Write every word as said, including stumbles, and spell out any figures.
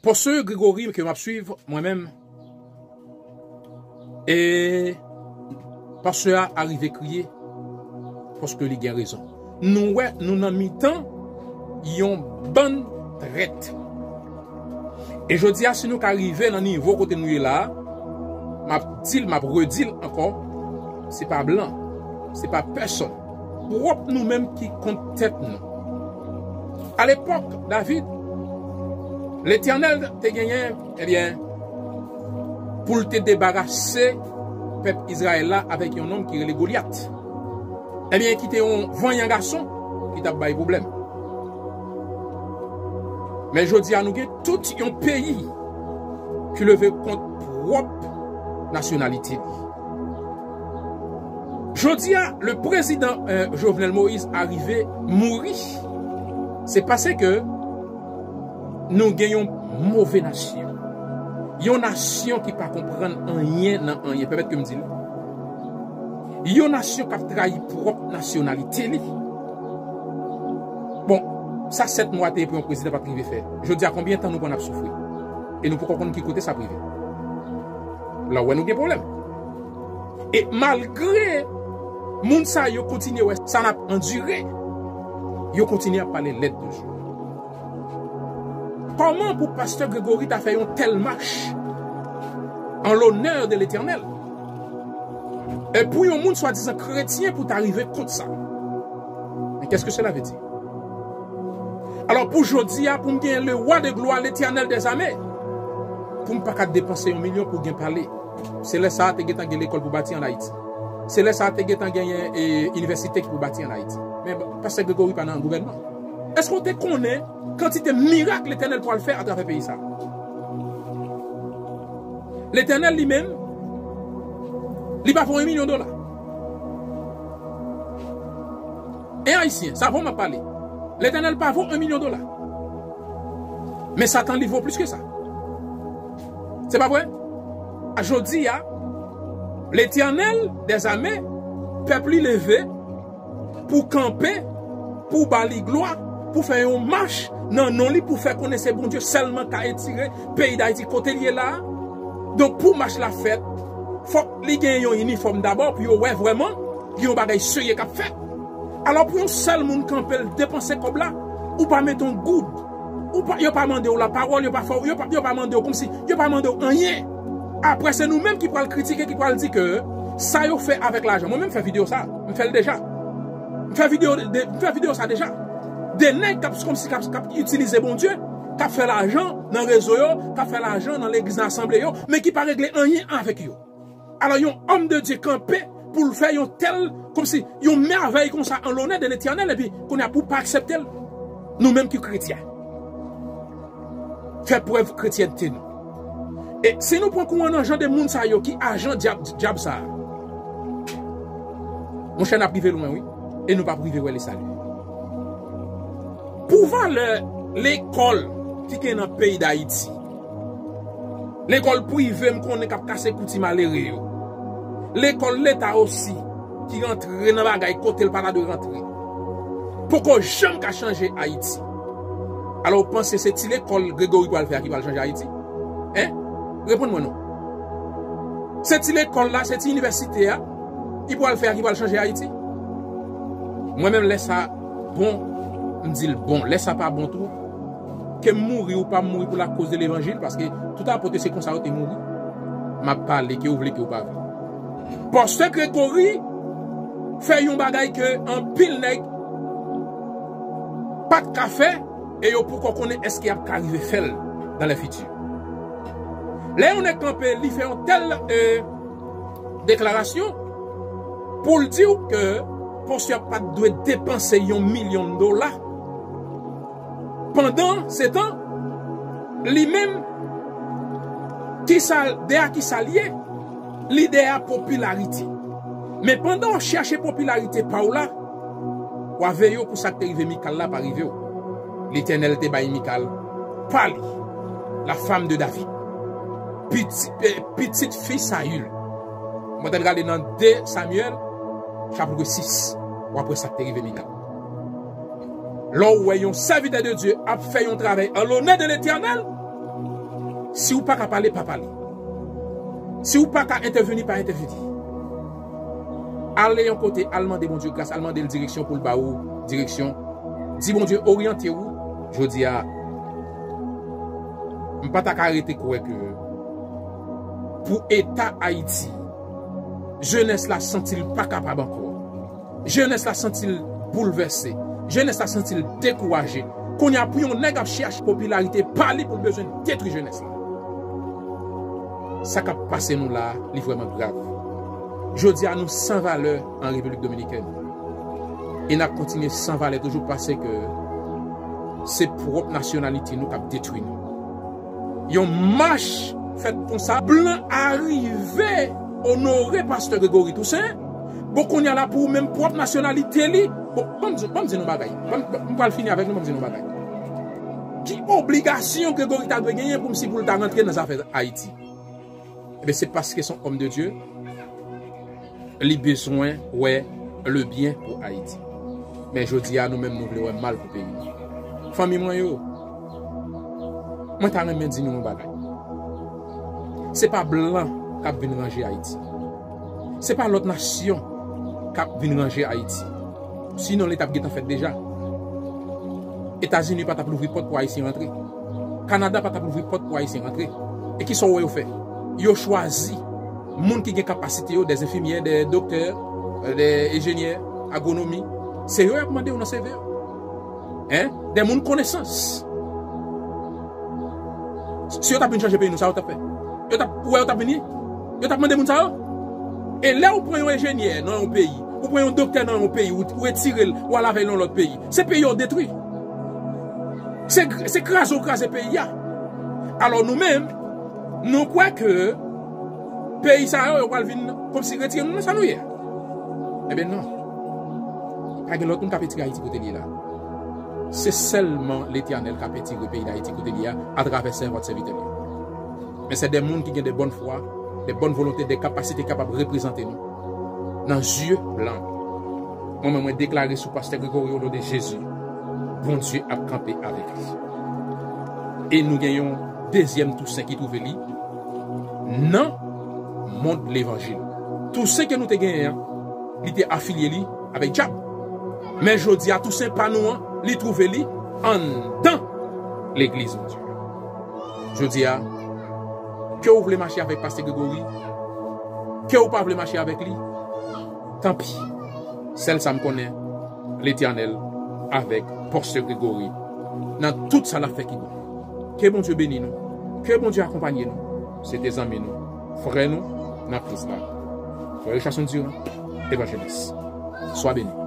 Pastè Gregory ke m ap swiv, mwen menm, e pastè a arive kriye, paske li gen rezon. Nou wè, nou nan mitan yon bann trèt. E jodi a, si nou ka rive nan nivo kote nou ye la a, m ap di l, m ap redi l ankò, se pa blan, se pa pèsonn. Pwòp nou menm ki kont tèt nou. Alepòk David, Letènèl te genyen, ebyen, pou l te debarase pèp Izrayèl la avèk yon nonm ki rele Golyat. Ebyen, ki te yon vanyan gason ki t ap bay pwoblèm. Men jodi a, nou gen tout yon peyi ki leve kont pwòp nasyonalite li. Jodi a, le prezidan, eh, Jovenel Moïse arive mouri. Se paske nou gen yon move nasyon. Yon nasyon ki pa konprann anyen nan anyen. Pèmèt ke m di l. Yon nasyon k ap trayi pwòp nasyonalite li. Bon, sa sèt mwa te ye pou yon prezidan pa t rive fè. Jodi a, konbyen tan nou pran n ap soufri? E nou poko konn ki kote sa ap rive. La w wè nou gen pwoblèm. E malgre moun sa yo kontinye wè sa n ap andire, yo kontinye ap pale lèd toujou. Kòman pou pastè Gregory ta fè yon tèl mach en l'honneur de l'Éternel? E pou yon moun swadizan kretyen pou ta rive kont sa? Men qu'est-ce que cela veut dire? Alò, pou jodi a, pou m gen le roi de gloire, l'Éternel des armées, pou m pa ka depanse yon milyon pou gen pale. Se lè sa a te gentan gen lekòl pou bati ann Ayiti. Se lè sa a te gentan genyen, e, inivèsite ki pou bati ann Ayiti. Men pastè Gregory pa nan gouvènman. Èske w te konnen kantite mirak Letènèl pral fè atravè peyi sa? Letènèl li menm, li pa vo yon milyon dola. En ayisyen, sa vo m ap pale. Letènèl pa vo yon milyon dola. Men Satan li vo plis ke sa. Se pa vre? A jodi a, Letènèl dèzame, pèp li leve pou kanpe, pou ba li glwa, pou fè yon mach nan non li, pou fè konnen se Bondye sèlman ka etire peyi Dayiti kote l ye la a. Donk, pou mach la fèt, fòk li gen yon inifòm dabò pou yo wè vrèman gen yon bagay serye k ap fèt. Alò, pou yon sèl moun kanpe l depanse kòb la, ou pa mete yon goud, ou pa, yo pa mande w lapawòl, yo pa fè w, yo pa, yo pa mande w kòmsi, yo pa mande w anyen. Apre, se nou menm ki pral kritike, ki pral di ke sa yo fè avèk lajan. Mwen menm, m fè videyo sa, m fè l deja. M fè videyo, de, m fè videyo sa deja. De nèg k ap, kòmsi k ap, k ap itilize Bondye, k ap fè lajan nan rezo yo, k ap fè lajan nan legliz, nan asanble yo, men ki pa regle anyen avèk yo. Alò, yon homme de Dieu kanpe pou l fè yon tèl, kòmsi, yon mèvèy konsa en l'honneur de l'Éternel, epi kounye a pou w pa aksepte l. Nou menm ki kretyen, fè prèv kretyènte nou. E si nou pran kouran nan jan de moun sa yo ki ajan dyab, dyab sa a, monchè, n ap rive lwen, wi. E nou p ap rive wè le salut. Pou valè lekòl ki gen nan peyi Dayiti, lekòl prive m konnen k ap kase kouti malere yo, lekòl leta osi ki rantre nan bagay kote l pa ta dwe rantre, poko janm ka chanje Ayiti. Alò, w panse se ti lekòl Gregory pral fè a ki pral chanje Ayiti? Hein? Reponn mwen non. Se ti lekòl la, se ti inivèsite a, ki pral fè a ki pral chanje Ayiti? Mwen menm, lè sa bon, m di l bon. Lè sa pa bon tou, ke m mouri ou pa m mouri pou lakoz de levanjil, paske tout apot se konsa yo te mouri. M ap pale, ke w vle, ke w pa vle. Pastè Gregory fè yon bagay ke anpil nèg pa t ka fè, e yo poko konnen èske y ap ka rive fè l dans le futur. Lè yon nèg kanpe, li fè yon tèl, e, deklarasyon pou l di w ke pastè a pa t dwe depanse yon milyon dola. Pandan se tan, li menm, kisa, dèyè kisa l ye? Li dèyè popilarite. Men pandan w ap chèche popilarite pa w la, w a veye w pou sa k te rive Mikal la pa rive w. Letènèl te bay Mikal pa li, la femme de David, pitit, eh, pitit fi Sayil. Mwen t al gade nan de Samyèl, chapit sis, w ap wè sa k te rive Mikal. Lè w wè yon sèvitè de Dye ap fè yon travay an lonè de Letènèl, Si w pa ka pale, pa pale. Si w pa ka entèvini, pa entèvini. Ale yon kote, al mande Bondye gras, al mande l direksyon pou l ba ou direksyon. Di Bondye oryante ou. Jodi a, m pa ta ka rete kwè ke pou eta Ayiti, jenès la santi l pa kapab ankò. Jenès la santi l boulvèse. Jenès la santi l dekouraje. Kounye a pou yon nèg ap chèche popilarite pa li pou l bezwen detwi jenès la. Sa k ap pase nou la, li vrèman grav. Jodi a nou san valè an Repiblik Dominikèn. E n ap kontinye san valè toujou paske se pwòp nasyonalite nou k ap detwi nou. Yon mach fèt konsa, blan arive onore pastè Gregory Toussaint. Bon, kounye a la pou ou menm pwòp nasyonalite li. Bon, ban m di, ban m di nou bagay. Ban m, m pral fini avèk nou, ban m di nou bagay. Ki obligasyon Gregory ta dwe genyen pou m si pou l ta rantre nan zafè Ayiti? Ebyen, se paske se yon òm de Dye, li bezwen wè le byen pou Ayiti. Men jodi a, nou menm, nou vle wè mal pou peyi nou. Fanmi mwen yo, mwen ta renmen di nou yon bagay. Se pa blan k ap vin ranje Ayiti. Se pa lòt nasyon k ap vin ranje Ayiti. Sinon, li t ap gentan fèt deja. Etazini pa t ap louvri pòt pou Ayisyen rantre. Kanada pa t ap louvri pòt pou Ayisyen rantre. E kisa w wè yo fè? Yo chwazi moun ki gen kapasite yo, des enfimyè, des doktè, des enjenyè, agwonomi. Se yo y ap mande yo nan C V yo. Hein? Des moun konesans. Si yo t ap vin chanje peyi nou, sa yo t ap fè? Yo t ap, ou wè yo t ap vini? Yo t ap mande moun sa yo? E lè ou pran yon enjenyè nan yon peyi, ou pran yon doktè nan yon peyi, ou, ou retire l, ou al avè l nan lòt peyi, se peyi a w detwi. Se, se kraze w kraze peyi a. Alò nou menm, nou kwè ke peyi sa yo, yo pral vin kòmsi retire nou nan sa nou ye a. Ebyen non. Pa gen lòt moun k ap retire Ayiti kote l ye la. Se sèlman Letènèl k ap retire peyi Dayiti kote l ye a atravè sèvant sèvitè li yo. Men se de moun ki gen de bòn fwa, de bòn volonte, de kapasite kapab reprezante nou nan zye blan. Mwen menm, mwen deklare sou pastè Gregory o non de Jezi, Bondye ap kanpe avèk li. E nou gen yon dezyèm Tousen ki twouve li nan mond levanjil. Tousen ke nou te genyen an, li te afilye li avèk dyab. Men jodi a, Tousen pa nou an, li twouve li anndan legliz Bondye. Jodi a, ke ou vle mache avèk pastè Gregory, ke ou pa vle mache avèk li, tanpi. Sèl sa m konnen, Letènèl avèk pastè Gregory nan tout sa l ap fè ki bon. Ke Bondye beni nou. Ke Bondye akonpanye nou. Se te zanmi nou, frè nou nan Kris la, frè Richardson Durand, evanjelis. Swa beni.